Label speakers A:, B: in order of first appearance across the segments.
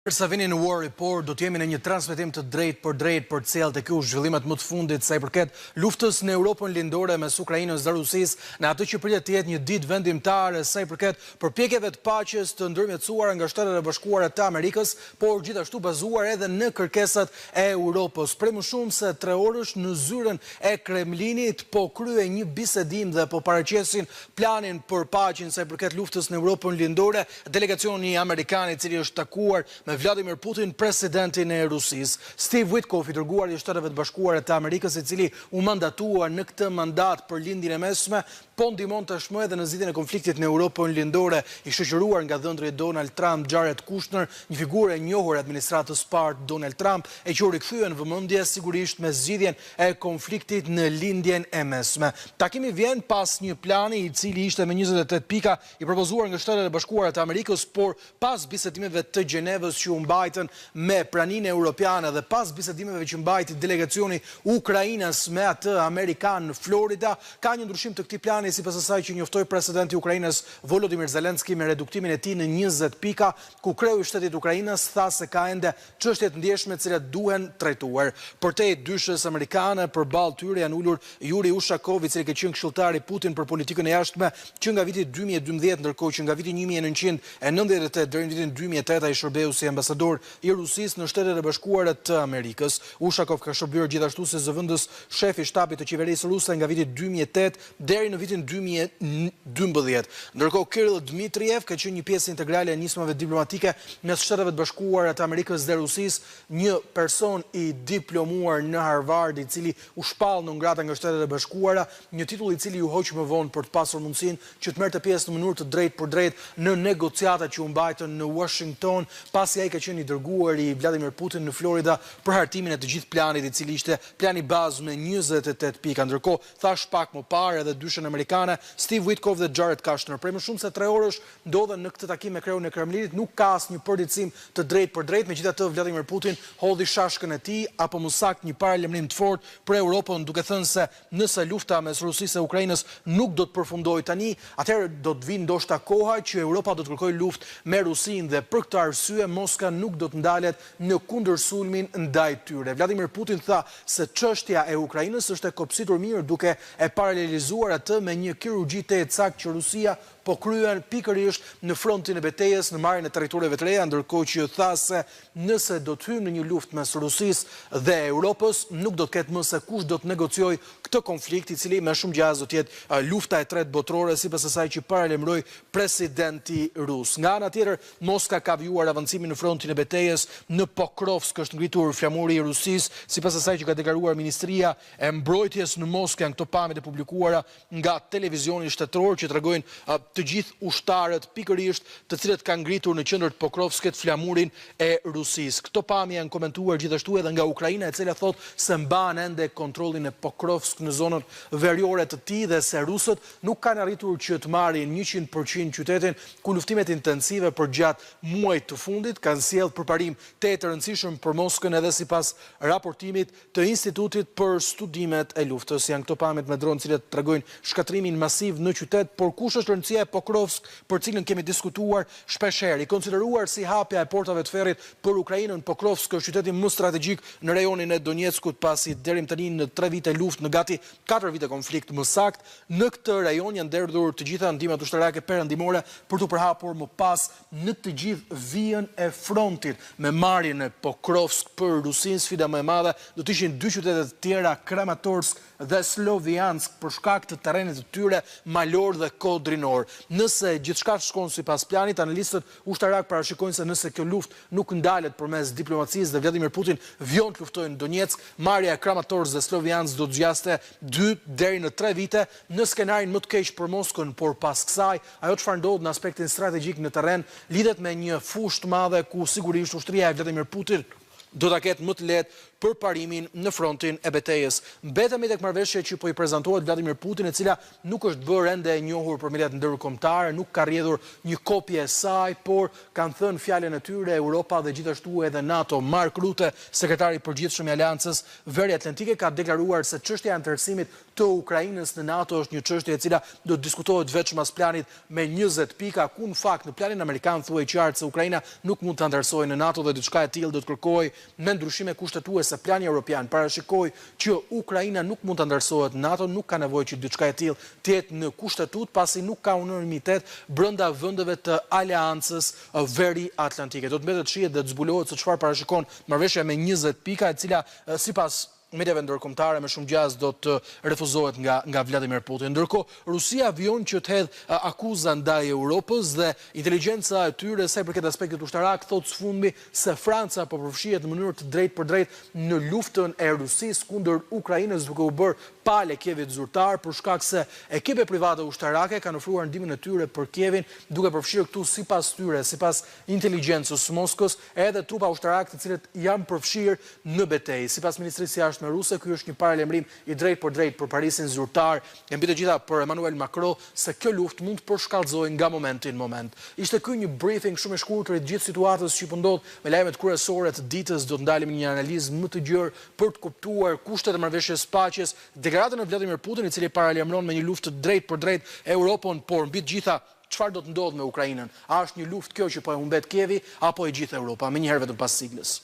A: Mirë se vini në War Report, do të jemi në një transmetim të drejtpërdrejtë për të sjellë tek ju zhvillimet më të fundit sa i përket luftës në Europën Lindore mes Ukrainës dhe Rusisë, në atë që pritet të jetë një ditë vendimtare sa i përket përpjekjeve të paqes të ndërmjetësuara nga Shtetet e Bashkuara të Amerikës, por gjithashtu bazuar edhe në kërkesat e Europës. Prej më shumë se tre orësh në zyrën e Kremlinit po kryej një bisedim dhe po paraqesin planin për paqen sa i përket luftës në Europën Lindore, Delegacioni amerikan i cili është takuar me Vladimir Putin, presidentin e Rusisë. Steve Witkoff, i dërguari i Shteteve të Bashkuara të Amerikës, i cili u mandatua në këtë mandat për Lindjen e Mesme, po ndihmon tashmë edhe në zgjidhjen e konfliktit në Europën Lindore, i shoqëruar nga dhëndri i Donald Trump, Jared Kushner, një figurë e njohur e administratës së parë të Donald Trump, e që u rikthye në vëmendje sigurisht me zgjidhjen e konfliktit në Lindjen e Mesme. Takimi vjen pas një plani i cili ishte me 28 pika i propozuar nga Shtetet e Bashkuara të Amerikës, por pas bisedimeve të Gjenevës që u mbajtën me praninë europiane dhe pas bisedimeve që mbajti delegacioni ukrainas me atë amerikan në Florida, ka një ndryshim të këtij plani sipas asaj që njoftoi presidenti ukrainas Volodymyr Zelensky me reduktimin e tij në 20 pika, ku kreu i shtetit ukrainas tha se ka ende çështje të ndjeshme të cilat duhen trajtuar. Përtej dyshes amerikane, përballë tyre janë ulur Yuri Ushakov, i cili ka qenë këshilltar i Putin për politikën e jashtme që nga viti 2012, ndërkohë që nga viti 1998 deri në vitin 2008 ai shërbeu si ambasador i Rusisë në Shtetet e Bashkuara të Amerikës. Ushakov ka shërbyer gjithashtu si zëvendës shef i shtabit të qeverisë ruse nga viti 2008 deri në vitin 2012. Ndërkohë Kirill Dmitriev ka qenë një pjesë integrale e nismave diplomatike mes Shteteve të Bashkuara të Amerikës dhe Rusisë, një person i diplomuar në Harvard, i cili u shpall non grata nga Shtetet e Bashkuara, një titull i cili iu hoq më vonë për të pasur mundësinë që të merrte pjesë në mënyrë të drejtpërdrejtë në negociatat që u mbajtën në Washington, pasi ai ka qenë i dërguari i Vladimir Putin në Florida për hartimin e të gjithë planit, i cili ishte plani bazë me 28 pika. Ndërkohë, Thashë pak më parë edhe dyshen amerikane, Steve Witkoff dhe Jared Kushner. Prej më shumë se tre orësh ndodhen në këtë takim me kreun e Kremlinit, nuk ka asnjë përditësim të drejtpërdrejtë, megjithatë Vladimir Putin hodhi shashkën e tij, apo më saktë një paralajmërim të fortë për Europën, duke thënë se nëse lufta mes Rusisë e Ukrainës nuk do të përfundojë tani, atëherë do të vijë ndoshta koha që Europa do të kërkojë luftë me Rusinë dhe për këtë arsye Moska nuk do të ndalet në kundërsulmin ndaj tyre. Vladimir Putin tha se çështja e Ukrainës është e kopsitur mirë duke e paralelizuar atë me një kirurgji të saktë që Rusia po kryen pikërisht në frontin e betejës në marrjen e territoreve të reja, ndërkohë që tha se nëse do të hyjmë në një luftë mes Rusisë dhe Europës, nuk do të ketë më se kush do të negociojë këtë konflikt, i cili me shumë gjasë do të jetë lufta e tretë botërore, sipas asaj që paralajmëroi presidenti rus. Nga ana tjetër, Moska ka vijuar avancimin në frontin e betejës në Pokrovsk, është ngritur flamuri i Rusisë, sipas asaj që ka deklaruar Ministria e Mbrojtjes në Moskë, janë këto pamjet e publikuara nga televizioni shtetëror që tregojnë të gjithë ushtarët pikërisht të cilët kanë ngritur në qendër të Pokrovskit flamurin e Rusisë. Këto pamje janë komentuar gjithashtu edhe nga Ukraina, e cila thotë se mban ende kontrollin e Pokrovsk në zonën veriore të tij dhe se rusët nuk kanë arritur që të marrin 100% qytetin, ku luftimet intensive përgjatë muajit të fundit kanë sjellë përparim te të rëndësishëm për Moskën edhe sipas raportimit të Institutit për Studimet e Luftës. Janë këto pamjet me dron të cilat tregojnë shkatërrimin masiv në qytet, por kush është rëndësia e Pokrovsk për cilën kemi diskutuar shpesh herë. I konsideruar si hapja e portave të ferrit për Ukrainën, Pokrovsk është qyteti më strategjik në rajonin e Donjeckut, pasi deri më tani në 3 vite luftë, në gati 4 vite konflikt më saktë, në këtë rajon janë derdhur të gjitha ndihmat ushtarake perëndimore për t'u përhapur më pas në të gjithë vijën e frontit. Me marrjen e Pokrovsk për Rusinë, sfida më e madhe do të ishin dy qytete të tjera, Kramatorsk dhe Sloviansk, për shkak të terrenit të tyre malor dhe kodrinor. Nëse gjithçka shkon sipas planit, analistët ushtarakë parashikojnë se nëse kjo luftë nuk ndalet përmes diplomacisë dhe Vladimir Putin vijon të luftojë në Donetsk, marrja e Kramatorsk dhe Sloviansk do të zgjaste 2 deri në 3 vite në skenarin më të keq për Moskën, por pas kësaj, ajo çfarë ndodh në aspektin strategjik në terren lidhet me një fushë të madhe ku sigurisht ushtria e Vladimir Putin do ta ketë më të lehtë përparimin në frontin e betejës. Mbetemi tek marrëveshja që po i prezantohet Vladimir Putin, e cila nuk është bërë ende e njohur për mediat ndërkombëtare, nuk ka rrjedhur një kopje e saj, por kanë thënë fjalën e tyre Europa dhe gjithashtu edhe NATO. Mark Rutte, sekretari i përgjithshëm i Aleancës Veriatlantike, ka deklaruar se çështja e anëtarësimit të Ukrainës në NATO është një çështje e cila do të diskutohet veçmas planit me 20 pika, ku në fakt në planin amerikan thuhej qartë se Ukraina nuk mund të anëtarësohej në NATO dhe diçka e tillë do të kërkohej me ndryshime kushtetuese. Plani europian parashikoi që Ukraina nuk mund të anëtarësohet në NATO, nuk ka nevojë që diçka e tillë të jetë në kushtetutë, pasi nuk ka unanimitet brenda vendeve të Aleancës Veri-Atlantike. Do të mbetet të shihet dhe të zbulohet se çfarë parashikon marrëveshja me 20 pika, e cila sipas mediave ndërkombëtare me shumë gjasë do të refuzohet nga nga Vladimir Putin. Ndërkohë, Rusia vijon që të hedhë akuza ndaj Europës dhe inteligjenca e tyre sa i përket aspektit ushtarak thotë së fundmi se Franca po përfshihet në mënyrë të drejtpërdrejtë në luftën e Rusisë kundër Ukrainës duke u bërë palë e Kievit zyrtar për shkak se ekipe private ushtarake kanë ofruar ndihmën e tyre për Kievin duke përfshirë këtu sipas tyre, sipas inteligjencës së Moskës, edhe trupa ushtarakë të cilët janë përfshirë në betejë. Sipas Ministrisë së Jashtme ruse, ky është një paralajmërim i drejtpërdrejtë për Parisin zyrtar e mbi të gjitha për Emmanuel Macron se kjo luftë mund të përshkallëzojë nga momenti në moment. Ishte ky një briefing shumë i shkurtër i të gjithë situatës që po ndodh me lajmet kryesore të ditës. Do të ndalemi në një analizë më të gjerë për të kuptuar kushtet e marrëveshjes së paqes, deklaratën e Vladimir Putin, i cili paralajmëron me një luftë të drejtpërdrejtë Europën, por mbi të gjitha Çfarë do të ndodhë me Ukrainën? A është një luftë kjo që po e humbet Kievi apo e gjithë Europa? Menjëherë vetëm pas siglës.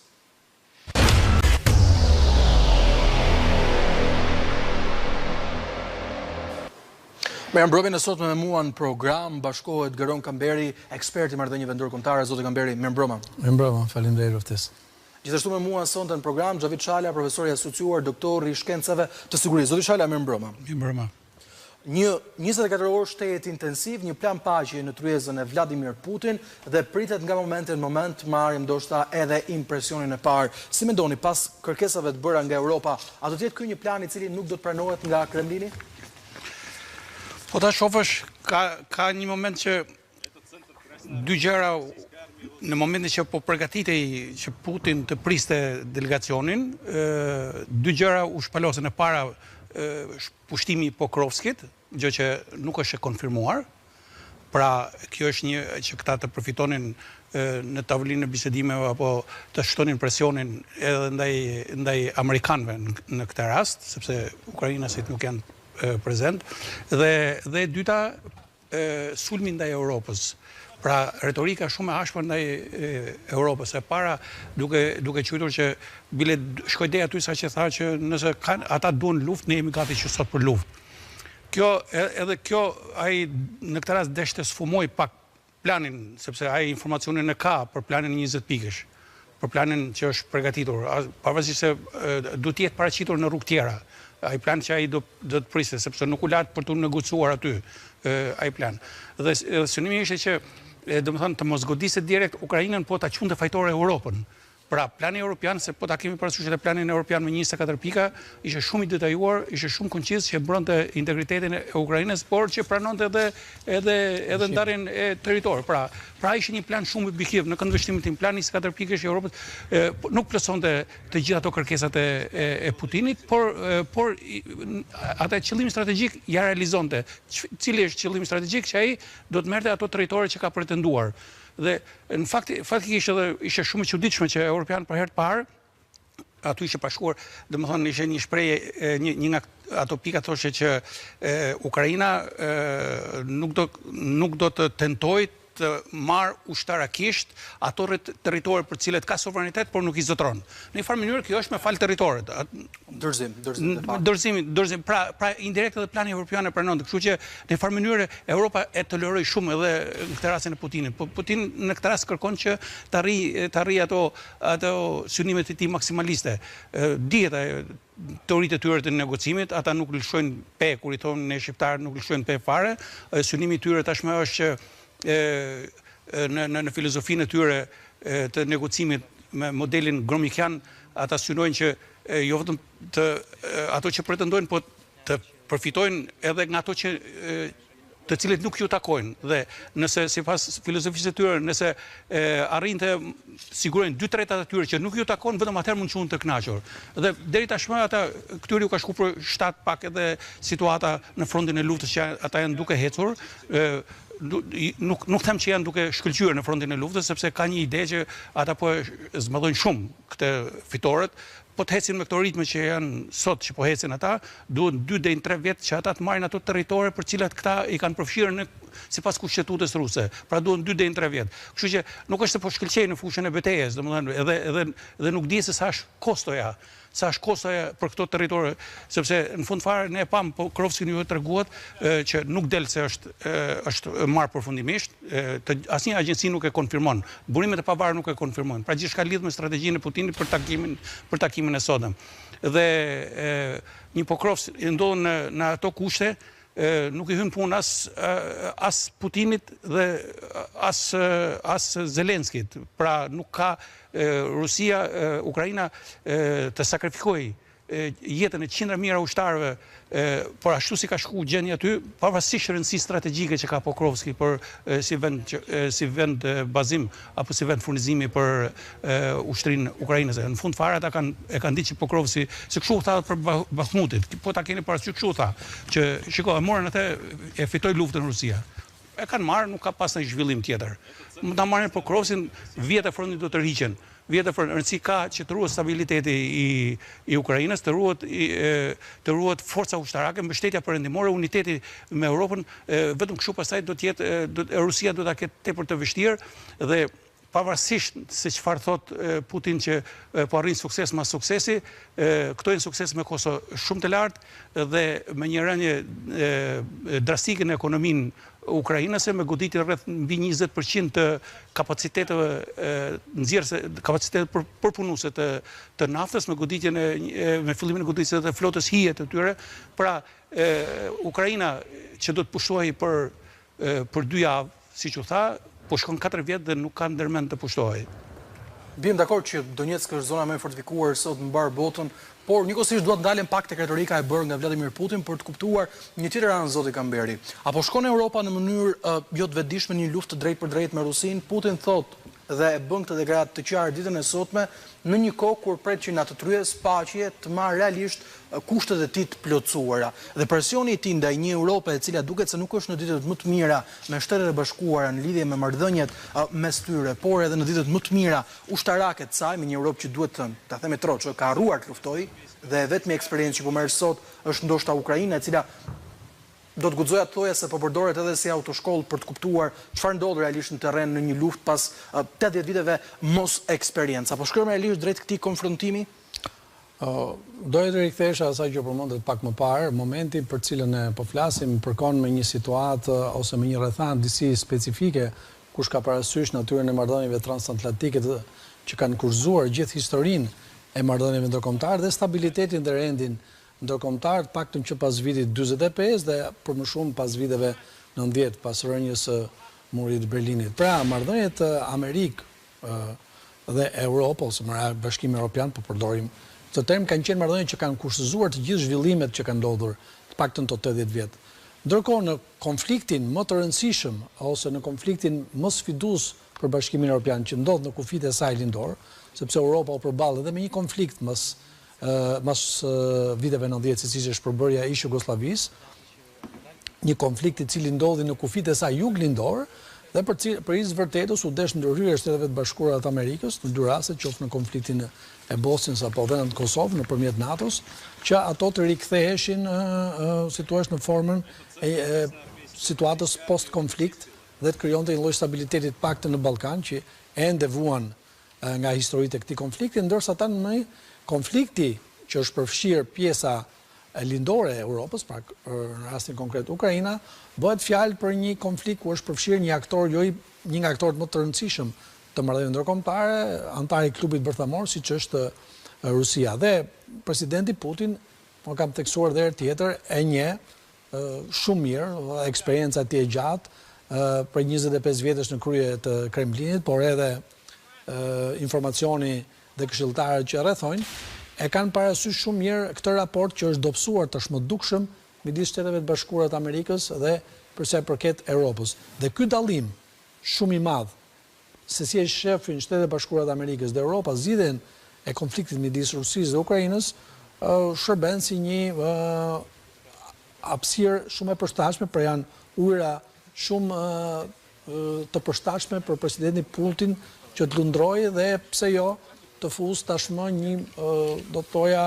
A: Mirëmbrëmjen e sotme me mua në program bashkohet Geron Kamberi, ekspert i marrëdhënieve ndërkombëtare. Zoti Kamberi, mirëmbrëma.
B: Mirëmbrëma, faleminderit për ftesën.
A: Gjithashtu me mua sonte në program Xhavit Shala, profesor i asociuar, doktor i shkencave të sigurisë. Zoti Shala, mirëmbrëma.
B: Mirëmbrëma.
A: Një 24 orësh tejet intensiv, një plan paqeje në tryezën e Vladimir Putin dhe pritet nga momenti në moment të marrim ndoshta edhe impresionin e parë. Si mendoni, pas kërkesave të bëra nga Europa, a do të jetë ky një plan i cili nuk do të pranohet nga Kremlini?
B: Po ta shofësh, ka ka një moment që dy gjëra në momentin që po përgatitej që Putin të priste delegacionin, dy gjëra u shpalosën e para pushtimi i Pokrovskit, gjë që nuk është e konfirmuar. Pra, kjo është një që këta të përfitonin në tavolinën e bisedimeve apo të shtonin presionin edhe ndaj ndaj amerikanëve në këtë rast, sepse ukrainasit nuk janë prezent. Dhe dhe e dyta, sulmi ndaj Europës. Pra, retorika shumë e ashpër ndaj Europës. E para, duke, duke quajtur që bile shkoi deri aty sa që tha që nëse kanë, ata duan luftë, ne jemi gati që sot për luftë. Kjo, edhe kjo, ai në këtë rast desh të sfumojë pak planin, sepse ai informacionin e ka për planin 20 pikësh, për planin që është përgatitur, pavarësisht se duhet të jetë paraqitur në rrugë tjera, ai plan që ai do do të priste, sepse nuk u la për t'u negociuar aty ai plan. Dhe synimi ishte që domethënë të mos godiste direkt Ukrainën, po ta quante fajtore Europën. Pra, plani europian, se po ta kemi parasysh edhe planin europian me 24 pika, ishte shumë i detajuar, ishte shumë konciz që mbronte integritetin e Ukrainës, por që pranonte edhe edhe edhe ndarjen e territorit. Pra, pra ishte një plan shumë objektiv në këndvështrimin tim, plani 24 pikësh i Europës e, po, nuk plotësonte të gjitha ato kërkesat e, e, e Putinit, por por atë qëllim strategjik ia realizonte. Cili është qëllimi strategjik që ai do të merrte ato territore që ka pretenduar. Dhe në fakt faktikisht edhe ishte shumë e çuditshme që europianët për herë të parë aty ishte bashkuar, domethënë ishte një shprehje një një nga ato pika thoshte që e, Ukraina e, nuk do nuk do të tentojë të marrë ushtarakisht ato territore për të cilat ka sovranitet, por nuk i zotëron. Në një farë mënyrë kjo është me fal territoret.
A: Dorëzim, dorëzim
B: de facto. Dorëzim, dorëzim, pra pra indirekt edhe plani evropian e pranonte. Kështu që në një farë mënyre Europa e toleroi shumë edhe në këtë rastin e Putinit. Po Putin në këtë rast kërkon që të arrijë të arrijë ato ato synimet e tij maksimaliste. Dihet ajo teoritë e tyre të negocimit, ata nuk lëshojnë pe, kur i thonë ne shqiptarët nuk lëshojnë pe fare. Synimi i tyre tashmë është që e, në në në filozofinë e tyre të negocimit me modelin gromikian, ata synojnë që jo vetëm të ato që pretendojnë, po të përfitojnë edhe nga ato që. Të cilët nuk ju takojnë dhe nëse sipas filozofisë së tyre, nëse arrijnë të sigurojnë dy tretat e tyre që nuk ju takon, vetëm atëherë mund të quhen të kënaqur. Dhe deri tashmë ata këtyre ju ka shku për shtat pak edhe situata në frontin e luftës që ata janë duke ecur, nuk nuk them që janë duke shkëlqyer në frontin e luftës sepse ka një ide që ata po e zmadhojnë shumë këtë fitoret, Po të ecin me këto ritme që janë sot që po ecin ata, duhen 2 deri në 3 vjet që ata të marrin ato territore për të cilat këta i kanë përfshirë në sipas kushtetutës ruse. Pra duhen 2 deri në 3 vjet. Kështu që nuk është se po shkëlqejnë në fushën e betejës, domethënë edhe edhe dhe nuk dihet se sa është kostoja, sa është kostoja për këto territore, sepse në fund fare ne e pamë Pokrovskin ju e treguat që nuk del se është është marrë përfundimisht, të asnjë agjenci nuk e konfirmon, burimet e pavarura nuk e konfirmojnë. Pra gjithçka lidhet me strategjinë e Putinit për takimin për takimin e sotëm. Dhe e, një Pokrovsk i ndodhur në në ato kushte e, nuk i hyn punë as as Putinit dhe as as Zelenskit. Pra nuk ka e, Rusia, e, Ukraina e, të sakrifikojë jetën e qindra mijëra ushtarëve, por ashtu si ka shku gjendja aty, pavarësisht rëndësisë strategjike që ka Pokrovski për si vend si vend bazim apo si vend furnizimi për ushtrinë ukrainase. Në fund fare ata kanë e kanë ditë që Pokrovski, se kështu u tha për Bakhmutit, po ta keni parasysh kështu u tha, që shiko e morën atë e fitoi luftën Rusia. E kanë marrë, nuk ka pas ndonjë zhvillim tjetër. Mund ta marrin Pokrovskin, vijat e frontit do të tërhiqen. Vijat e frontit, rëndësi ka që të ruhet stabiliteti i i Ukrainës, të ruhet të ruhet forca ushtarake, mbështetja perëndimore, uniteti me Europën, vetëm kështu pastaj do të jetë Rusia do ta ketë tepër të vështirë dhe pavarësisht se çfarë thotë Putin që po arrin sukses mas suksesi, këto janë sukses me kosto shumë të lartë dhe me një rënie drastike në ekonominë ukrainase me goditje rreth mbi 20% të kapaciteteve nxjerrëse, kapaciteteve përpunuese të të naftës me goditjen e me fillimin e goditjes të flotës hije të tyre. Pra, Ukraina që do të pushtohej për për dy javë, siç u tha, po shkon 4 vjet dhe nuk ka ndërmend të pushtohej.
A: Biem dakord që Donetsk është zona më e fortifikuar sot në mbarë botën, por njëkohësisht dua të ndalem pak tek retorika e bërë nga Vladimir Putin për të kuptuar një tjetër anë zoti Kamberi. A po shkon Europa në mënyrë jo të vetëdijshme në një luftë të drejtpërdrejtë me Rusinë? Putin thotë dhe e bën këtë deklaratë të qartë ditën e sotme në një kohë kur pret që në atë tryezë paqeje të marrë realisht kushtet e tij të plotësuara. Dhe presioni i tij ndaj një Europe e cila duket se nuk është në ditët më të mira me Shtetet e Bashkuara në lidhje me marrëdhëniet mes tyre, por edhe në ditët më të mira ushtarake të saj, me një Europë që duhet thënë, ta themi troç, ka harruar të luftojë dhe e vetmja eksperiencë që po merr sot është ndoshta Ukraina e cila do të guxoja të thoja se po përdoret edhe si autoshkollë për të kuptuar çfarë ndodh realisht në terren në një luftë pas 80 viteve mos eksperiencë. A po shkojmë realisht drejt këtij konfrontimi?
C: Doja të rikthehesha asaj që përmendët pak më parë, momenti për të cilën ne po flasim përkon me një situatë ose me një rrethanë disi specifike, kush ka parasysh natyrën e marrëdhënieve transatlantike të që kanë kushtëzuar gjithë historinë e marrëdhënieve ndërkombëtare dhe stabilitetin dhe rendin ndërkombëtar, të paktën që pas vitit 45 dhe për më shumë pas viteve 90, pas rënies së Murit të Berlinit. Pra, marrëdhëniet Amerikë dhe Europë ose më Bashkimi Europian, po përdorim këtë term, kanë qenë marrëdhënie që kanë kushtëzuar të gjithë zhvillimet që kanë ndodhur, të paktën këto 80 vjet. Ndërkohë në konfliktin më të rëndësishëm ose në konfliktin më sfidues për Bashkimin Europian që ndodh në kufijtë e saj lindor, sepse Europa u përball edhe me një konflikt mas mas viteve 90, siç ishte shpërbërja e ish Jugosllavisë, një konflikt i cili ndodhi në kufijtë e saj juglindor dhe për për hir të vërtetës u desh ndërhyrja e Shteteve të Bashkuara të Amerikës në dy raste, qoftë në konfliktin e Bosnjës apo dhe në Kosovë nëpërmjet NATO-s, që ato të riktheheshin si thua në formën e, e situatës post-konflikt dhe të krijonte një lloj stabiliteti të paktën në Ballkan që ende vuan nga historitë e këtij konflikti, ndërsa tani konflikti që është përfshirë pjesa lindore e Europës, pra në rastin konkret Ukraina, bëhet fjalë për një konflikt ku është përfshirë një aktor jo i një nga aktorët më të rëndësishëm të marrëdhënieve ndërkombëtare, anëtar i klubit bërthamor, siç është Rusia. Dhe presidenti Putin, po kam theksuar dhe herë tjetër, e njeh shumë mirë, eksperienca e tij e gjatë, prej 25 vjetësh në krye të Kremlinit, por edhe informacioni dhe këshilltarët që e rrethojnë, e kanë parasysh shumë mirë këtë raport që është dobësuar tashmë dukshëm midis Shteteve të Bashkuara të Amerikës dhe për sa i përket Europës. Dhe ky dallim shumë i madh se si e shefin Shtetet e Bashkuara të Amerikës dhe Europa zgjidhjen e konfliktit midis Rusisë dhe Ukrainës, shërben si një hapësirë shumë e përshtatshme, pra janë ujëra shumë të përshtatshme për presidentin Putin që të lundrojë dhe pse jo të fusë tashmë një, do të thoja,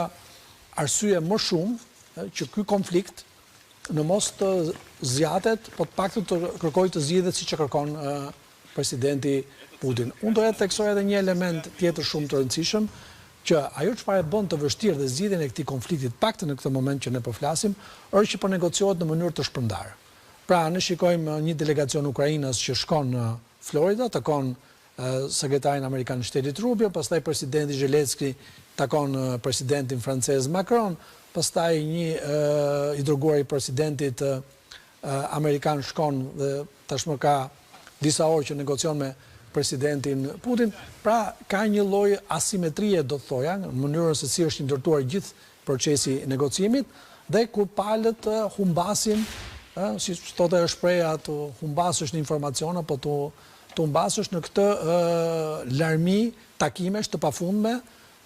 C: arsye më shumë që ky konflikt në mos të zgjatet, po të paktën të kërkojë të zgjidhet siç e kërkon presidenti Putin. Unë doja të theksoj edhe një element tjetër shumë të rëndësishëm, që ajo çfarë e bën të vështirë dhe zgjidhjen e këtij konflikti, të paktën në këtë moment që ne po flasim, është që po negociohet në mënyrë të shpërndarë. Pra, ne shikojmë një delegacion ukrainas që shkon në Florida, takon sekretarin amerikan të shtetit Rubio, pastaj presidenti Zelenski takon presidentin francez Macron, pastaj një i dërguar i presidentit amerikan shkon dhe tashmë ka disa orë që negocion me presidentin Putin. Pra, ka një lloj asimetrie, do të thoja, në mënyrën se si është i ndërtuar gjithë procesi i negocimit dhe kur palët humbasin, ë, siç thotë ajo shprehja, të humbasësh në informacion apo të të humbasësh në këtë larmi takimesh të pafundme,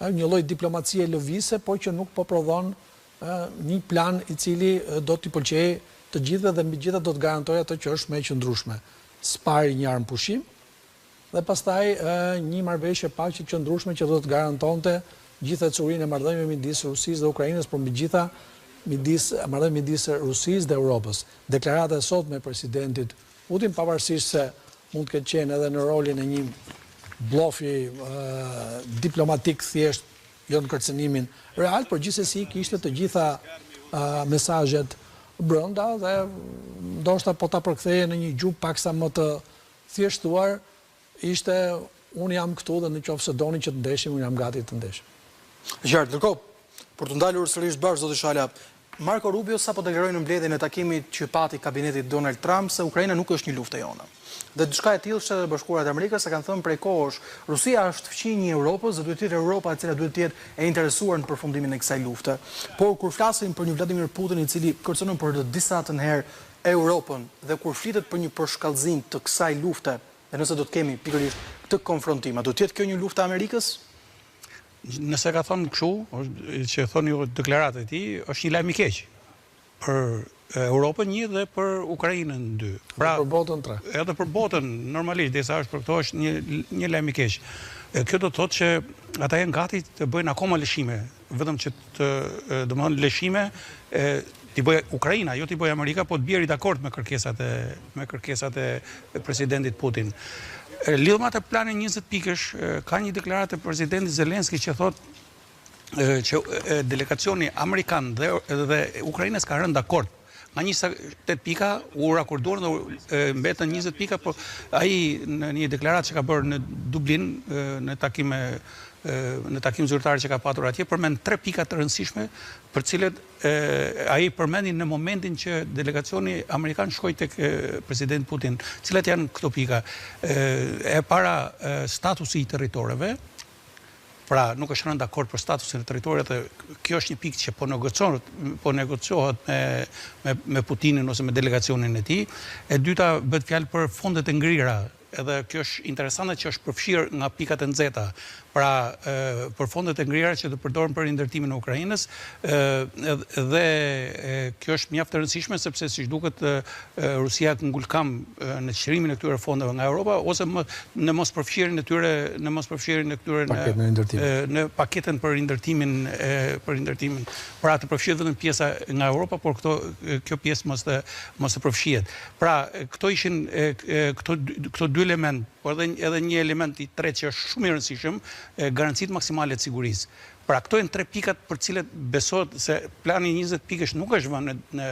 C: ë, një lloj diplomacie lëvizëse, por që nuk po prodhon një plan i cili do t'i pëlqejë të gjithëve dhe mbi të gjitha do të garantojë atë që është më e qëndrueshme. Së pari një armëpushim dhe pastaj një marrëveshje paqe të qëndrueshme që do të garantonte gjithë ecurinë e marrëdhënieve midis Rusisë dhe Ukrainës, por mbi të gjitha midis marrëdhënieve midis Rusisë dhe Europës. Deklarata e sotme e presidentit Putin, pavarësisht se mund të ketë qenë edhe në rolin e një bllofi diplomatik thjesht jo në kërcënimin real, por gjithsesi kishte të gjitha mesazhet brenda dhe ndoshta po ta përktheje në një gjuhë paksa më të thjeshtuar, ishte unë jam këtu dhe në qoftë se doni që të ndeshim, unë jam gati të ndeshim.
A: Qartë, ndërkohë, për t'u ndalur sërish bashkë, zoti Shala, Marco Rubio sapo deklaroi në mbledhjen e takimit që pati kabineti Donald Trump se Ukraina nuk është një luftë e jona. Dhe diçka e tillë Shtetet e Bashkuara të Amerikës e kanë thënë prej kohësh. Rusia është fqinji i Europës dhe duhet të jetë Europa e cila duhet të jetë e interesuar në përfundimin e kësaj lufte. Por kur flasim për një Vladimir Putin i cili kërcënon për të disatën herë Europën dhe kur flitet për një përshkallëzim të kësaj lufte dhe nëse do të kemi pikërisht këtë konfrontim, a do të jetë kjo një luftë e Amerikës?
B: Nëse ka thënë kështu, që thoni ju deklaratë e tij, është një lajm i keq për Europën një dhe për Ukrainën dy.
C: Pra, për botën tre.
B: Edhe për botën, normalisht, derisa është për këto është një, një lajm i keq. Kjo do të thotë që ata janë gati të bëjnë akoma lëshime, vetëm që të, domethënë, lëshime, t'i bëjë Ukraina, jo t'i bëjë Amerika, po të bjerë dakord me kërkesat e me kërkesat e presidentit Putin. Lidhur me atë planin 20 pikësh, ka një deklaratë të presidentit Zelenski që thotë që delegacioni amerikan dhe dhe ukrainas ka rënë dakord. Nga 28 pika u rakorduan dhe mbetën 20 pika, por ai në një deklaratë që ka bërë në Dublin në takim me në takim zyrtar që ka patur atje, përmend tre pika të rëndësishme për të cilët ai përmendi në momentin që delegacioni amerikan shkoi tek presidenti Putin. Cilat janë këto pika? E para, statusi i territoreve, pra nuk është rënë dakord për statusin e territoreve dhe kjo është një pikë që po negociohet, po negociohet me me me Putinin ose me delegacionin e tij. E dyta bëhet fjalë për fondet e ngrira Edhe kjo është interesante që është përfshirë nga pikat e nxehta. Pra, për fondet e ngrira që të përdoren për rindërtimin e Ukrainës, dhe kjo është mjaft e rëndësishme sepse siç duket Rusia ngul këmbë në çlirimin e këtyre fondeve nga Europa ose më në mos përfshirjen e tyre në mos përfshirjen e këtyre në në paketën për rindërtimin e për rindërtimin. Pra të përfshihet vetëm pjesa nga Europa, por këto kjo pjesë mos të mos të përfshihet. Pra, këto ishin këto këto dy elementë, por edhe edhe një element i tretë që është shumë i rëndësishëm, garancitë maksimale të sigurisë. Pra, këto janë tre pikat për të cilat besohet se plani 20 pikësh nuk është vënë në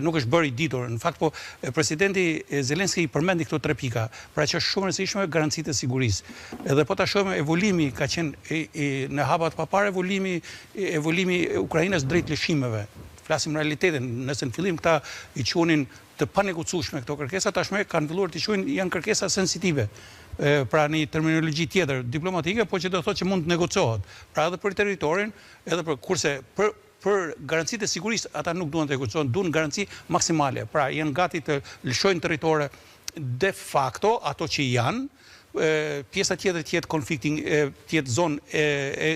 B: nuk është bërë i ditur. Në fakt po presidenti Zelenski i përmendi këto tre pika, pra që është shumë e rëndësishme garancitë e sigurisë. Edhe po ta shohim evolimi ka qenë në hapa të paparë evolimi evolimi i Ukrainës drejt lëshimeve. Flasim realitetin, nëse në fillim këta i quanin të panegociueshme këto kërkesa, tashmë kanë filluar t'i quajnë janë kërkesa sensitive. Pra një terminologji tjetër diplomatike, por që do të thotë që mund të negociohet. Pra edhe për territorin, edhe për kurse për Për garancitë e sigurisë ata nuk duan të negociojnë, duan garanci maksimale. Pra janë gati të lëshojnë territore de facto, ato që janë, pjesa tjetër të jetë konflikti, të jetë zonë e, e,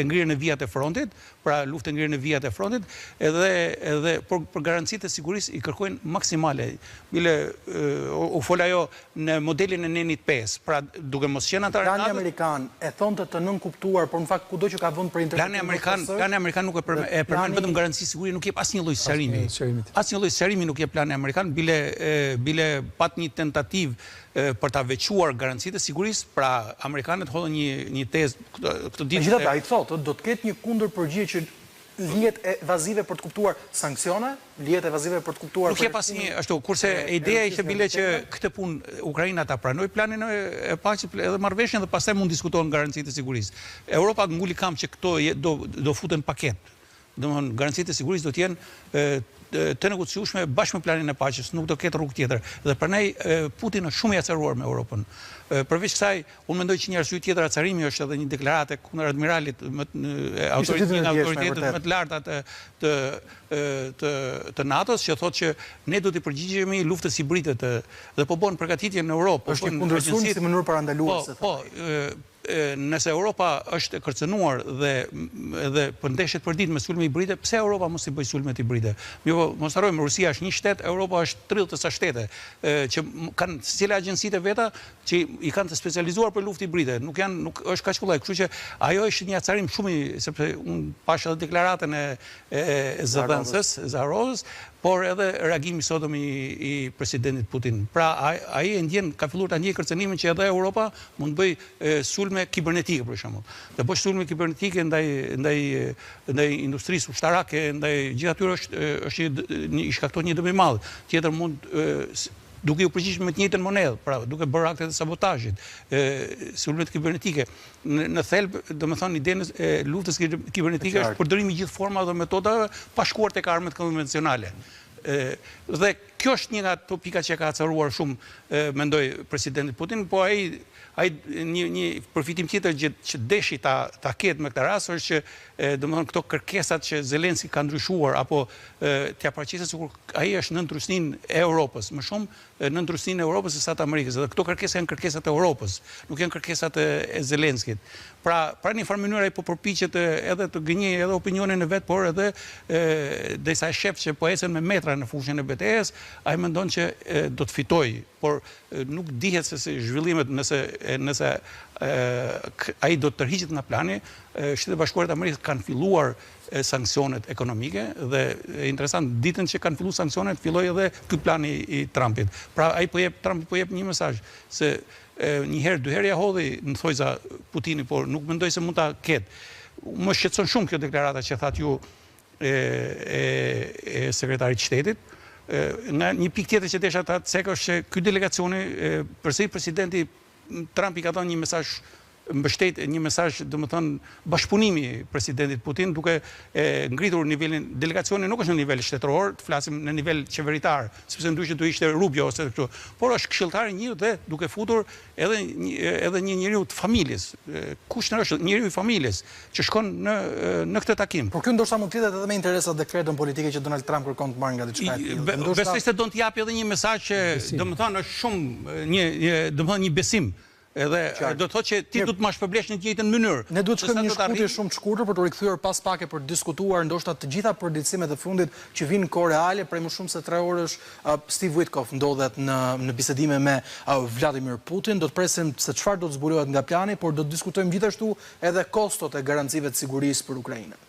B: e ngrirë në vijat e frontit, pra luftë e ngrirë në vijat e frontit, edhe edhe për, për garancitë e sigurisë i kërkojnë maksimale. Bile u fol ajo në modelin e nenit 5, pra duke mos qenë
A: anëtar Plani amerikan e thonte të nënkuptuar, por në fakt kudo që ka vend për
B: interpretim. Plani amerikan, plani amerikan nuk e përmend, e përmend vetëm garanci sigurie, nuk jep asnjë lloj sqarimi. Asnjë lloj sqarimi nuk jep plani amerikan, bile bile pat një tentativë për ta veçuar garancitë e sigurisë, pra amerikanët hodhën një një tezë
A: këtë ditë. Megjithatë, ai thotë, do të ketë një kundërpërgjigje që lihet evazive për të kuptuar sanksione, lihet evazive për të kuptuar
B: Nuk jep asnjë, ashtu, kurse ideja ishte bile që këtë punë Ukraina ta pranojë planin e paqes edhe marrëveshjen dhe pastaj mund diskutohen garancitë e sigurisë. Europa nguli këmbë që këto do do futen paketë. Domethënë garancitë e sigurisë do të jenë të negociueshme bashkë me planin e paqes, nuk do ketë rrugë tjetër. Dhe prandaj Putin është shumë i acaruar me Europën. Përveç kësaj, unë mendoj që një arsye tjetër acarimi është edhe një deklaratë e kundëradmiralit më autoritetit nga autoritetet më të larta të të të të NATO-s që thotë që ne do t'i përgjigjemi luftës hibride të dhe po bën përgatitje në Europë,
A: po është një kundërsulm si mënyrë parandaluese.
B: Po, po, nëse Europa është e kërcënuar dhe dhe po ndeshet përditë me sulme hibride, pse Europa mos i bëjë sulmet hibride? Mirëpo, mos harrojmë, Rusia është një shtet, Europa është 30 e sa shtete, që kanë secila agjencitë e veta që i kanë të specializuar për luftë hibride, nuk janë nuk është kaq kollaj, kështu që ajo është një acarim shumë i sepse unë pashë edhe deklaratën e e, e zëdhënëses, Zaharovës, por edhe reagimi i sotëm i, i presidentit Putin. Pra ai ai e ndjen, ka filluar ta ndjejë kërcënimin që edhe Europa mund të bëjë sulme kibernetike për shembull. Të bësh sulme kibernetike ndaj ndaj ndaj industrisë ushtarake, ndaj gjithë atyre është është një i shkakton një dëm i madh. Tjetër mund duke iu përgjigjur me të njëjtën monedhë, pra duke bërë aktet e sabotazhit, sulmet kibernetike. Në, në thelb, domethënë idenë e luftës kibernetike është përdorimi i gjithë formave dhe metodave pa shkuar tek armët konvencionale. Dhe kjo është një nga ato pika që e ka acaruar shumë, mendoj, presidentin Putin, po ai ai një një përfitim tjetër që, që deshi ta ta ketë me këtë rast është që domethënë këto kërkesat që Zelenski ka ndryshuar apo t'ia paraqesë sikur ai është nën trysninë e Europës, më shumë nën trysninë e Europës se sa të Amerikës. Dhe këto kërkesa janë kërkesat e Europës, nuk janë kërkesat e, e Zelenskit. Pra, pra në një farë mënyrë ai po përpiqet edhe të gënjejë edhe opinionin e vet, por edhe derisa e shef që po ecën me metra në fushën e betejës, ai mendon që e, do të fitojë, por nuk dihet se si zhvillimet nëse nëse ai do të tërhiqet nga plani, Shtetet e Bashkuara të Amerikës kanë filluar sanksionet ekonomike dhe interesant ditën që kanë filluar sanksionet filloi edhe ky plani i Trumpit. Pra ai po jep Trumpi po jep një mesazh se një herë, dy herë ja hodhi në thojza Putini, por nuk mendoj se mund ta ketë. Më shqetëson shumë kjo deklarata që thatë ju e, e, e sekretarit të shtetit. Nga një pikë tjetër që desha ta cek është që ky delegacioni, përsëri presidenti Trump i ka dhënë një mesazh mbështet një mesazh, domethënë, bashkëpunimi presidentit Putin duke e ngritur nivelin delegacioni nuk është në nivel shtetëror, të flasim në nivel qeveritar, sepse ndryshe do ishte Rubio ose kështu, por është këshilltari një dhe duke futur edhe një, edhe një njeriu të familjes. Kush është njeriu i familjes që shkon në në këtë takim.
A: Por ky ndoshta mund të lidhet edhe me interesat dhe kredon politike që Donald Trump kërkon të marrë nga diçka e
B: tillë. Ndoshta Besoj se don të japi edhe një mesazh që domethënë është shumë një, një domethënë një besim Edhe do të thotë që ti duhet të ma shpërblesh në të njëjtën mënyrë.
A: Ne duhet të shkojmë një shkëputje shumë të shkurtër për t'u rikthyer pas pak e për të diskutuar ndoshta të gjitha përditësimet e fundit që vijnë në kohë reale prej më shumë se 3 orësh Steve Witkoff ndodhet në në bisedime me Vladimir Putin. Do të presim se çfarë do të zbulohet nga plani, por do të diskutojmë gjithashtu edhe kostot e garancive të sigurisë për Ukrainën.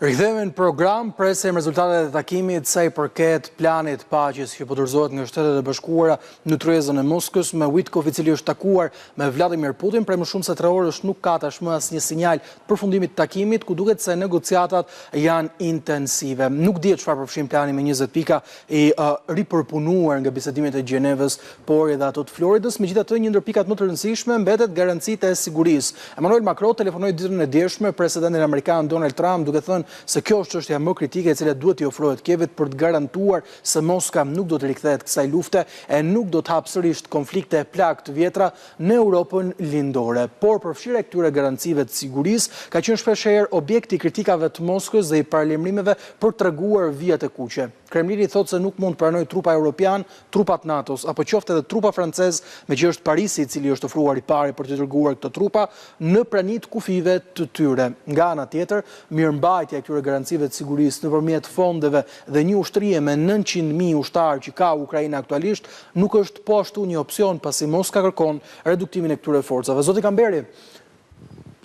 A: Rikthehemi në program, presim rezultatet e takimit sa i përket planit të paqes që po dorëzohet nga Shtetet e Bashkuara në tryezën e Moskës me Witkoff i cili është takuar me Vladimir Putin prej më shumë se 3 orësh nuk ka tashmë asnjë sinjal të përfundimit të takimit ku duket se negociatat janë intensive. Nuk dihet çfarë përfshin plani me 20 pika i uh, ripërpunuar nga bisedimet e Gjenevës por edhe ato të Floridës. Megjithatë, një ndër pikat më të rëndësishme mbetet garancitë e sigurisë. Emmanuel Macron telefonoi ditën e djeshme presidentin amerikan Donald Trump duke thënë se kjo është çështja më kritike e cila duhet t'i ofrohet Kievit për të garantuar se Moska nuk do t'i rikthehet kësaj lufte e nuk do të hapë sërish konflikte e plagë të vjetra në Europën Lindore. Por përfshirja e këtyre garancive të sigurisë ka qenë shpeshherë objekt i kritikave të Moskës dhe i paralajmërimeve për të treguar vijat e kuqe. Kremlini thotë se nuk mund të pranojë trupa europianë, trupa të NATO-s, apo qoftë edhe trupa francezë, meqë është Parisi i cili është ofruar i pari për t'i dërguar këto trupa në prani të kufijve të tyre. Nga ana tjetër, mirëmbajtja e këtyre garancive të sigurisë nëpërmjet fondeve dhe një ushtrie me 900.000 ushtarë që ka Ukraina aktualisht, nuk është po ashtu një opsion pasi Moska kërkon reduktimin e këtyre forcave. Zoti Kamberi,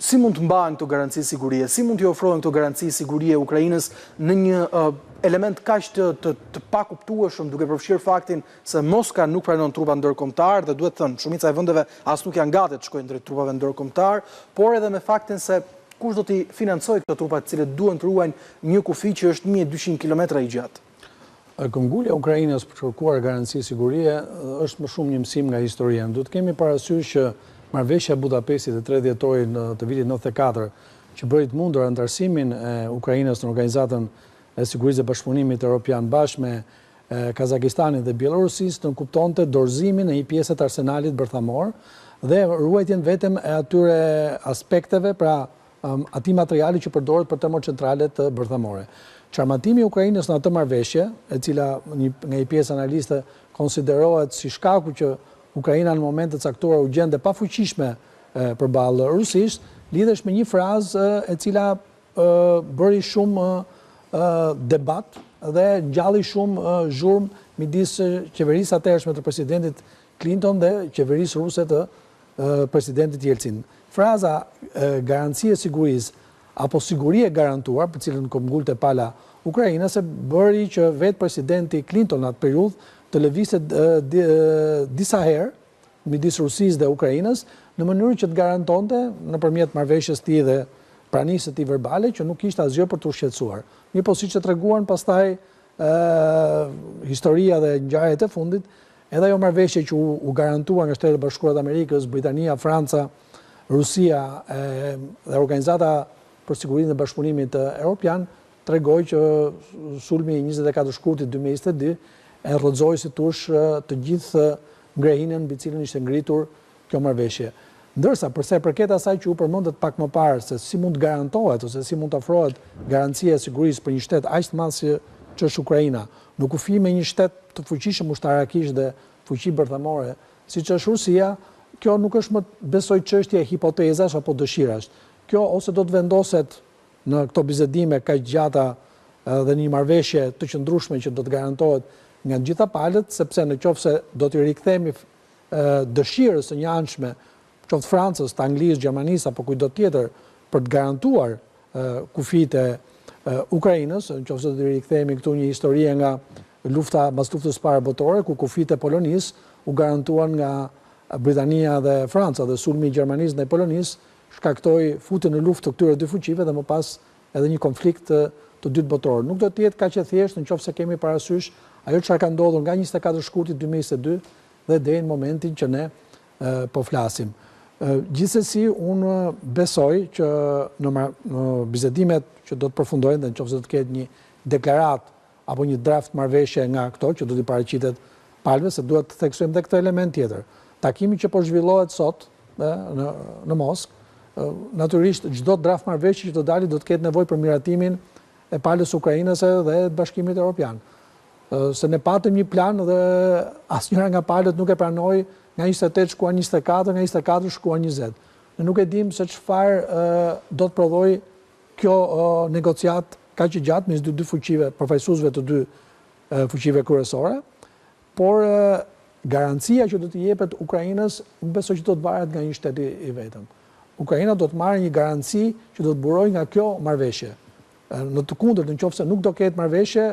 A: Si mund të mbahen këto garanci sigurie? Si mund t'i ofrohen këto garanci sigurie Ukrainës në një element kaq të, të, të pakuptueshëm, duke përfshirë faktin se Moska nuk pranon trupa ndërkombëtarë dhe duhet thënë, shumica e vendeve as nuk janë gati të shkojnë drejt trupave ndërkombëtarë, por edhe me faktin se kush do t'i financojë këto trupa të cilët duhen të ruajnë një kufi që është 1200 kilometra i gjatë.
C: Këmbëngulja e Ukrainës për të kërkuar garanci sigurie është më shumë një mësim nga historia. Ne duhet të kemi parasysh që marrëveshja e Budapestit e 3 dhjetorit të vitit 94, që bëri të mundur anëtarësimin e Ukrainës në Organizatën e Sigurisë dhe Bashkëpunimit Europian bashkë me Kazakistanin dhe Bjellorusisë, nënkuptonte dorëzimin e një pjese të arsenalit bërthamor dhe ruajtjen vetëm e atyre aspekteve, pra atij materiali që përdoret për termocentralet bërthamore. Çarmatimi i Ukrainës në atë marrëveshje, e cila një, nga një pjesë analiste konsiderohet si shkaku që Ukraina në momente të caktuara u gjend e pafuqishme përballë Rusisë, lidhesh me një frazë e cila bëri shumë debat dhe ngjalli shumë zhurmë midis qeverisë atëhershme të presidentit Clinton dhe qeverisë ruse të presidentit Jelcin. Fraza garanci e sigurisë apo siguri e garantuar, për cilën këmbëngulte pala ukrainase, bëri që vetë presidenti Clinton në atë periudhë të lëvizte disa herë midis Rusisë dhe Ukrainës, në mënyrë që të garantonte nëpërmjet marrëveshjes së tij dhe pranisë së tij verbale që nuk kishte asgjë për t'u shqetësuar. Mirëpo siç e treguan pastaj historia dhe ngjarjet e fundit, edhe ajo marrëveshje që u garantua nga Shtetet e Bashkuara të Amerikës, Britania, Franca, Rusia dhe Organizata për Sigurinë dhe Bashkëpunimit Europian, tregoi që sulmi i 24 shkurtit 2022 e rrëzoi si tush të gjithë ngrehinën mbi cilën ishte ngritur kjo marrëveshje. Ndërsa, për sa i përket asaj që ju përmendët pak më parë se si mund të garantohet ose si mund të ofrohet garancia e sigurisë për një shtet aq të madh siç është Ukraina, në kufi me një shtet të fuqishëm ushtarakisht dhe fuqi bërthamore, siç është Rusia, kjo nuk është më besoj çështje hipotezash apo dëshirash. Kjo ose do të vendoset në këto bisedime kaq gjata dhe në një marrëveshje të qëndrueshme që do të garantohet nga të gjitha palët, sepse në qoftë se do t'i rikthehemi dëshirës së njëanshme, qoftë Francës, të Anglisë, Gjermanisë apo kujtdo tjetër për të garantuar kufijtë e Ukrainës, në qoftë se do t'i rikthehemi këtu një historie nga lufta mbas luftës së parë botërore, ku kufijtë e Polonisë u garantuan nga Britania dhe Franca dhe sulmi i Gjermanisë ndaj Polonisë shkaktoi futjen në luftë të këtyre dy fuqive dhe më pas edhe një konflikt të, të dytë botëror. Nuk do të jetë kaq e thjeshtë në qoftë se kemi parasysh ajo çfarë ka ndodhur nga 24 shkurti 2022 dhe deri në momentin që ne po flasim. Gjithsesi, unë besoj që në, në bisedimet që do të përfundojnë dhe në qoftë se do të ketë një deklaratë apo një draft marrëveshje nga këto që do t'i paraqitet palëve, se duhet të theksojmë dhe këtë element tjetër. Takimi që po zhvillohet sot në, në, në Moskë, natyrisht çdo draft marrëveshje që do dali do të ketë nevojë për miratimin e palës ukrainase dhe të Bashkimit Evropian. Se ne patëm një plan dhe asnjëra nga palët nuk e pranoi, nga 28 shkuan 24, nga 24 shkuan 20. Ne nuk e dimë se çfarë do të prodhojë kjo negociatë kaq e gjatë mes dy dy fuqive, përfaqësuesve të dy fuqive kryesore, por garancia që do t'i jepet Ukrainës, nuk besoj që do të varet nga një shtet i vetëm. Ukraina do të marrë një garanci që do të burojë nga kjo marrëveshje. Në të kundërt, në qoftë se nuk do ketë marrëveshje,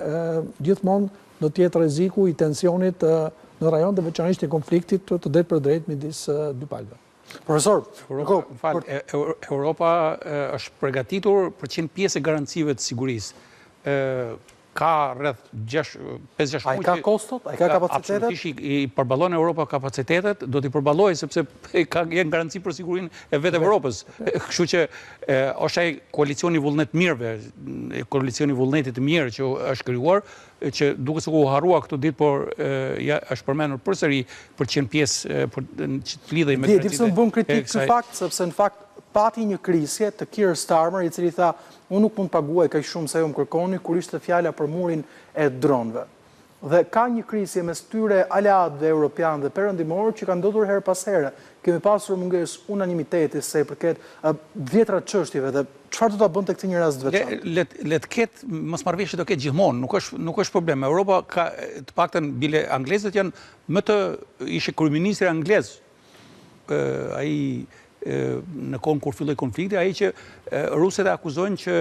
C: gjithmonë do të jetë rreziku i tensionit në rajon dhe veçanërisht i konfliktit të drejtpërdrejtë midis dy
A: palëve. Profesor,
B: më fal, Europa është përgatitur për të qenë pjesë e garancive të sigurisë. Ka rreth 5-6
A: muaj. A i ka kostot? A i ka kapacitetet?
B: Absolutisht i përballon Europa kapacitetet, do t'i përballojë sepse ka janë garanci për sigurinë e vetë Evropës. Kështu që është ai koalicioni i vullnetmirëve, koalicioni i vullnetit të mirë që është krijuar, që duket sikur u harrua këto ditë, por ja është përmendur përsëri për të qenë pjesë për që të lidhej
A: me garancitë. Di pse më bën kritikë ky fakt, sepse në fakt pati një krisje të Keir Starmer, i cili tha Unë nuk mund të paguaj kaq shumë sa ju më kërkoni kur ishte fjala për murin e dronëve. Dhe ka një krisje mes këtyre aleatëve europianë dhe perëndimorë që ka ndodhur herë pas here. Kemi pasur mungesë unanimiteti sa i përket dhjetëra çështjeve dhe çfarë do ta bënte këtë një rast të
B: veçantë? Le le të ketë mosmarrëveshje do ketë gjithmonë, nuk është nuk është problem. Europa ka të paktën bile anglezët janë më të ishte kryeministri anglez ai në kohën kur filloi konflikti, ai që rusët e akuzojnë që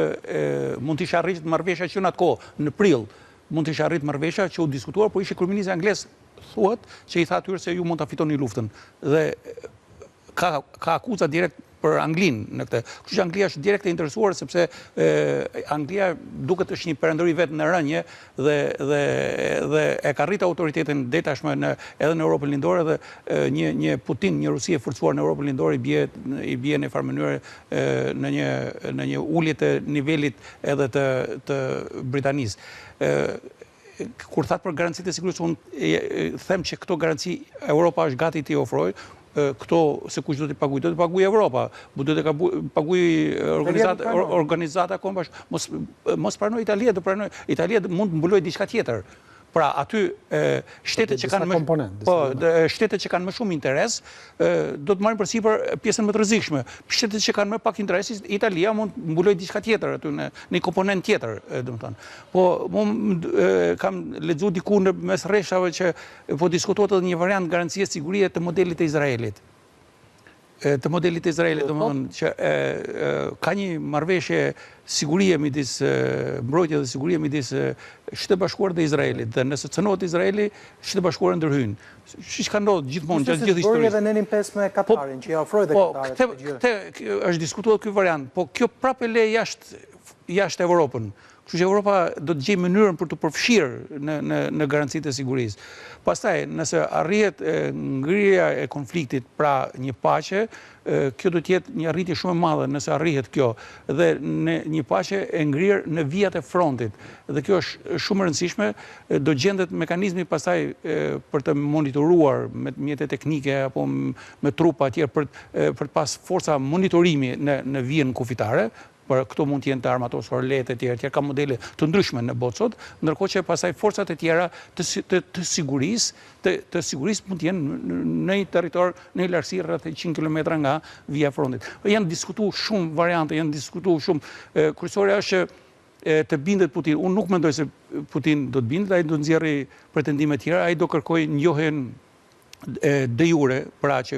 B: mund të ishte arrit marrëveshja që në atë kohë, në prill, mund të ishte arrit marrëveshja që u diskutuar, por ishte kryeministri anglez thuhet që i tha atyre se ju mund ta fitoni luftën. Dhe ka ka akuza direkt për Anglinë në këtë. Kështu që Anglia është direkt e interesuar sepse e, Anglia duket është një perandori vetë në rënie dhe dhe dhe e ka rritur autoritetin deri tashmë në edhe në Europën Lindore dhe një një Putin, një Rusi e forcuar në Europën Lindore i bie i bie në farë mënyre në një në një ulje të nivelit edhe të të Britanisë. Kur thatë për garancitë e sigurisë, unë them që këto garanci Europa është gati t'i ofrojë, këto se kush do t'i paguajë, do t'i paguajë Europa, do t'i paguajë organizata organizata kombash, mos mos pranojë Italia, do pranojë Italia mund të mbulojë diçka tjetër. Pra aty shtetet që kanë më po, shtetet që kanë më shumë interes do të marrin përsipër pjesën më të rrezikshme. Shtetet që kanë më pak interes, Italia mund të mbulojë diçka tjetër aty në një komponent tjetër, domethënë. Po mu kam lexuar diku në mes rreshtave që Po diskutohet edhe një variant garancie sigurie të modelit të Izraelit. Të modelit të Izraelit, domethënë që ka një marrëveshje sigurie midis mbrojtje dhe sigurie midis Shteteve të Bashkuara dhe Izraelit dhe nëse cënohet Izraeli, Shtetet e Bashkuara ndërhyjnë. Siç ka ndodhur gjithmonë gjatë gjithë historisë.
A: Bëri edhe nenin 5 me po, Katarin, që i ofroi dhe
B: po, Katarit. Po, këtë është diskutuar ky variant, po kjo prapë e le jashtë jashtë Evropën. Kështu që Europa do të gjejë mënyrën për t'u përfshirë në në në garancitë e sigurisë. Pastaj, nëse arrihet ngrirja e konfliktit, pra një paqe, kjo do të jetë një arritje shumë e madhe nëse arrihet kjo dhe në një paqe e ngrirë në vijat e frontit. Dhe kjo është shumë e rëndësishme, do gjendet mekanizmi pastaj për të monitoruar me mjete teknike apo me trupa etj për për të pas forca monitorimi në në vijën kufitare, Por këto mund të jenë të armatosur lehtë etj etj, ka modele të ndryshme në botë sot, ndërkohë që pastaj forcat e tjera të të, të sigurisë, të, të sigurisë mund të jenë në një territor, në një largësi rreth 100 kilometra nga vija e frontit. Janë diskutuar shumë variante, janë diskutuar shumë. Kryesorja është që të bindet Putin. Unë nuk mendoj se Putin do të bindet, ai do të nxjerrë pretendime të tjera, ai do kërkojë njohjen de jure, pra që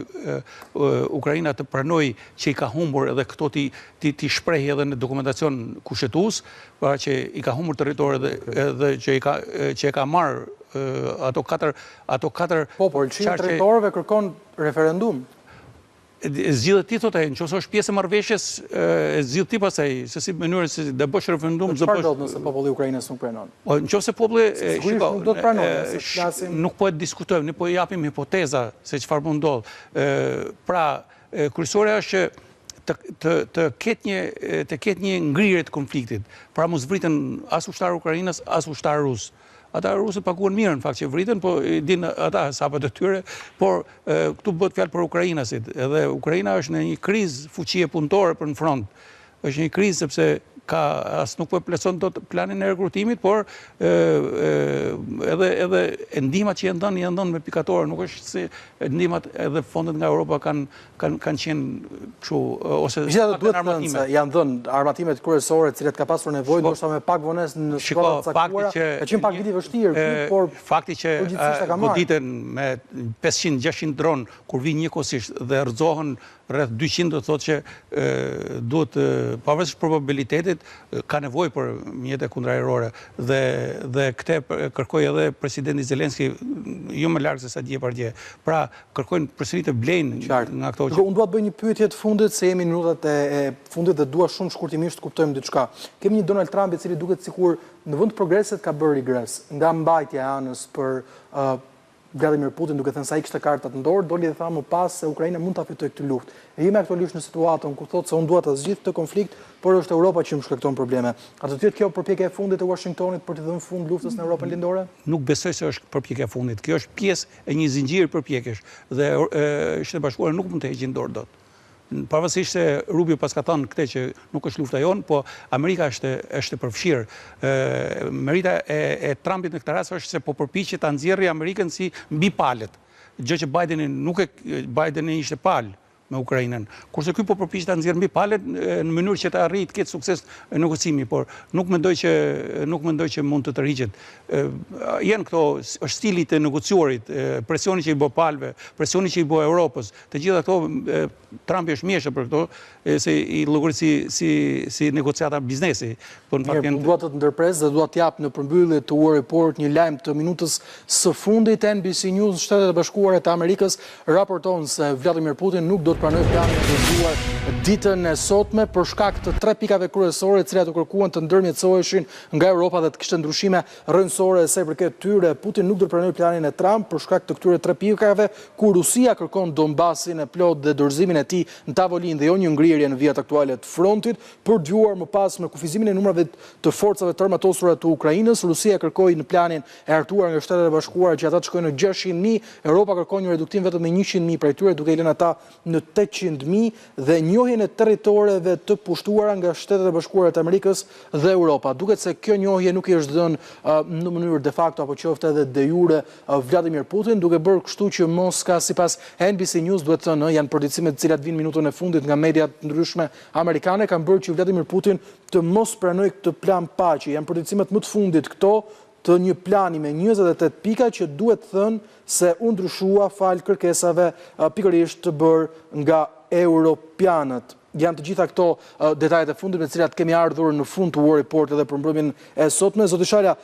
B: Ukraina të pranojë që i ka humbur edhe këto t'i t'i t'i shprehë edhe në dokumentacion kushtetues, pra që i ka humbur territoret dhe edhe që i ka që e ka marrë ato katër ato katër
A: Po, por lëshimi i territoreve kërkon referendum.
B: Zgjidhe ti thotë ai, nëse është pjesë e marrëveshjes, e zgjidh ti pastaj, se si mënyrën se do bësh referendum,
A: do bësh. Çfarë ndodh nëse populli i Ukrainës nuk
B: pranon? Po nëse populli,
A: shiko, nuk do të pranojë, nëse
B: flasim. Nuk po e diskutojmë, ne po japim hipoteza se çfarë mund ndodh. Ë pra, kryesorja është që të të të ketë një të ketë një ngrirje të konfliktit. Pra mos vriten as ushtarë ukrainas, as ushtarë rusë. Ata rusët paguhen mirë në fakt që vriten, po i dinë ata hesapet e tyre, por këtu bëhet fjalë për ukrainasit. Edhe Ukraina është në një krizë fuqie punëtore për në front. Është një krizë sepse ka as nuk po e plotëson dot planin e rekrutimit, por edhe edhe ndihmat që janë dhënë janë dhënë me pikatore, nuk është se ndihmat edhe fondet nga Europa kanë kanë kanë qenë kështu
A: ose Megjithatë duhet thënë se janë dhënë armatimet kryesore të cilat ka pasur nevojë ndoshta me pak vonesë në situata të caktuara. Ka qenë pak vit i vështirë ky, por
B: fakti që goditen me 500-600 dron kur vijnë njëkohësisht dhe rrëzohen rreth 200 do të thotë që duhet pavarësisht probabilitetit. Izraelit, ka nevojë për mjete kundërajrore dhe dhe këtë kërkoi edhe presidenti Zelenski jo më larg se sa dje pardje. Pra, kërkojnë përsëri të blejnë nga
A: këto që Unë dua të bëj një pyetje të fundit se jemi në minutat e e fundit dhe dua shumë shkurtimisht të kuptojmë diçka. Kemi një Donald Trump i cili duket sikur në vend të progresit ka bërë regres nga mbajtja e anës për Vladimir Putin duke thënë se ai kishte kartat në dorë, doli dhe tha më pas se Ukraina mund ta fitojë këtë luftë. E jemi aktualisht në situatën ku thotë se unë dua ta zgjidh këtë konflikt, por është Europa që më shkakton probleme. A do të jetë kjo përpjekja e fundit e Uashingtonit për t'i dhënë fund luftës në Europën Lindore?
B: Nuk besoj se është përpjekja e fundit. Kjo është pjesë e një zinxhiri përpjekjesh dhe Shtetet e Bashkuara nuk mund të heqin dorë dot. Pavarësisht se Rubio paska thënë këtë që nuk është lufta jonë, po Amerika është është e përfshirë. Merita e, e Trumpit në këtë rast është se po përpiqet ta nxjerrë Amerikën si mbi palët, gjë që Bideni nuk e Bideni ishte palë me Ukrainën. Kurse ky po përpiqet ta nxjerrë mbi palët në mënyrë që të arrijë të ketë sukses në negocimi, por nuk mendoj që nuk mendoj që mund të tërhiqet. Janë këto është stili i të negociuarit, presioni që i bë palëve, presioni që i bë Europës, Të gjitha këto, Trumpi është mjeshtër për këto, se i llogarit si, si, si negociata biznesi.
A: Po në fakt janë... Dua të të ndërpres dhe dua të jap në përmbyllje të War Report një lajm të minutës së fundit. NBC News në Shtetet e Bashkuara të Amerikës raporton se Vladimir Putin nuk do të pranojë planin e dorëzuar ditën e sotme për shkak të tre pikave kryesore të cilat u kërkuan të ndërmjetësoheshin nga Europa dhe të kishte ndryshime rrënjësore sa i përket tyre. Putin nuk do të pranojë planin e Trump për shkak të këtyre tre pikave, ku Rusia kërkon Donbasin e plotë dhe dorëzimin e tij në tavolinë dhe jo një ngrirje në vijat aktuale të frontit, për të vijuar më pas me kufizimin e numrave të forcave të armatosura të Ukrainës. Rusia kërkoi në planin e hartuar nga Shtetet e Bashkuara që ata të shkojnë në 600.000, Europa kërkon një reduktim vetëm me 100.000 prej tyre, duke i lënë ata në 800.000 dhe njohjen e territoreve të pushtuara nga Shtetet e Bashkuara të Amerikës dhe Europa. Duket se kjo njohje nuk i është dhënë në mënyrë de facto apo qoftë edhe de jure Vladimir Putin, duke bërë kështu që Moska, sipas NBC News, duhet thënë, janë përditësime të cilat vijnë minutën e fundit nga media të ndryshme amerikane, kanë bërë që Vladimir Putin të mos pranojë këtë plan paqe. Janë përditësimet më të fundit këto të një plani me 28 pika që duhet thënë se u ndryshua falë kërkesave pikërisht të bërë nga europianët. Janë të gjitha këto detajet e fundit me të cilat kemi ardhur në fund të War Report edhe për mbrëmjen e sotme. Zoti Shala,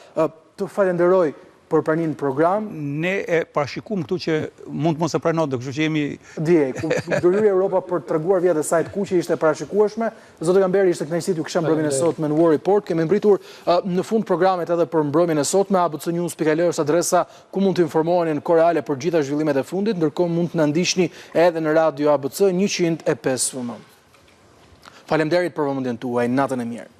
A: të falenderoj për praninë në
B: program. Ne e parashikuam këtu që mund të mos e pranonte, kështu që jemi...
A: Dje, ku ndërhyri Europa për të treguar vijat e saj të kuqe ishte e parashikueshme. Zoti Kamberi, ishte kënaqësi t'ju kisha mbrëmjen e sotme në War Report. Kemi mbërritur në fund programit edhe për mbrëmjen e sotme. abcnews.al është adresa ku mund të informoheni në kohë reale për gjitha zhvillimet e fundit, ndërkohë mund të na ndiqni edhe në Radio ABC 105 FM. Faleminderit për vëmendjen tuaj, natën e mirë.